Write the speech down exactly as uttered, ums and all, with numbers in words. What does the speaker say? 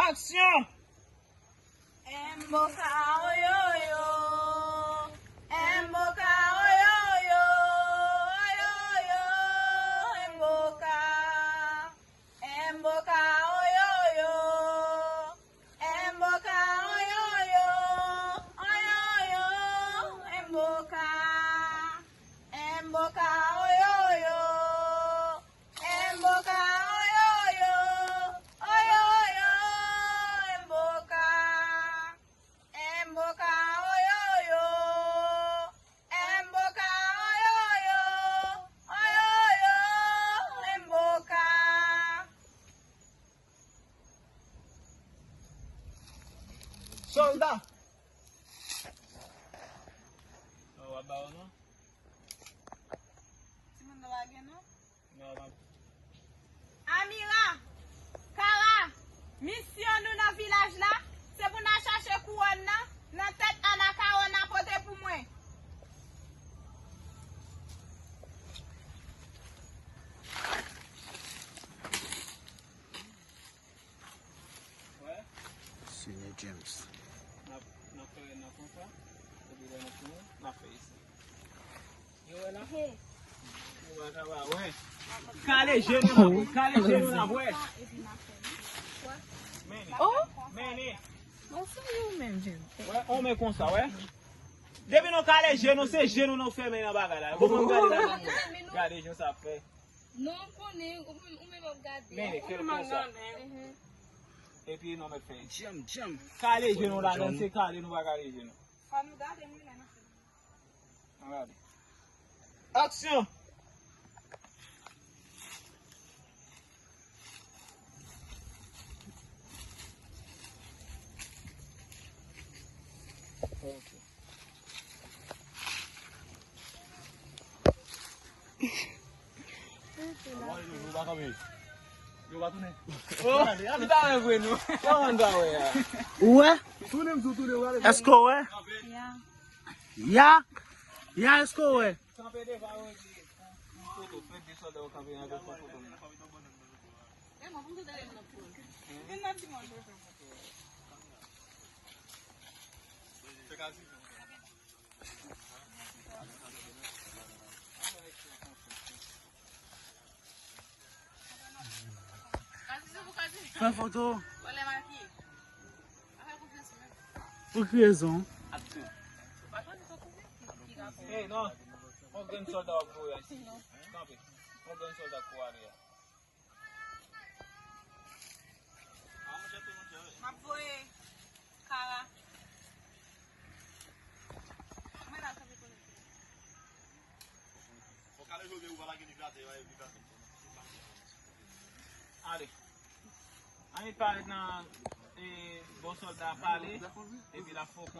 Aksyon! Emboka oyoyo, emboka oyoyo, oyoyo, emboka, emboka oyoyo, emboka oyoyo, oyoyo, emboka, emboka oyoyo. Emboka oyoyo, oyoyo, emboka. Emboka oyoyo, emboka oyoyo, oyoyo, emboka. Sòlda. Ou ap ba yo non? Timoun nan pa gen non? Amira, Kara, misyon nou nan vilaj la, se pou n al chache kouwòn nan, nan tèt Anakawòna pote pou mwen. Senyè James. N ap, n ap fè nan konsa. Epi lè nou fini, n ap fè isi. Yo wè la. Ou wè sa va, wè. Kale je nou la, kale je nou la, wè. Mennen. Oh. Mennen. Bon, se ou menm, James. Wè, on men konsa, wè. Depi nou kale je nou, se je nou nou fèmen nan bagay la. Bon, gade la. Gade jan sa fè. Non, m konnen, ou menm, ou menm ap gade. Men, fè l konsa. Mhm. Epi nou mèt fè. Djanm, djanm. Kale je nou ladan, se kale nou pa kale je nou. Fò nou gade, mwen, lè n ap fè. Ann gade. Aksyon! Ok. Ou wè? Èske w wè? Ya? Ya, èske w wè? Fè foto. Pou ki rezon? Ey, non. On grenn sòlda w ap voye a isi. Kanpe. On grenn sòlda k pou ale a. M ap voye Kara. Mwen la, sa vle konnen. Fò Kale Jove ou pa lage li vle atè, li vle atè. Ale. Ann parèt nan, e, bon sòlda pale, epi l ap fè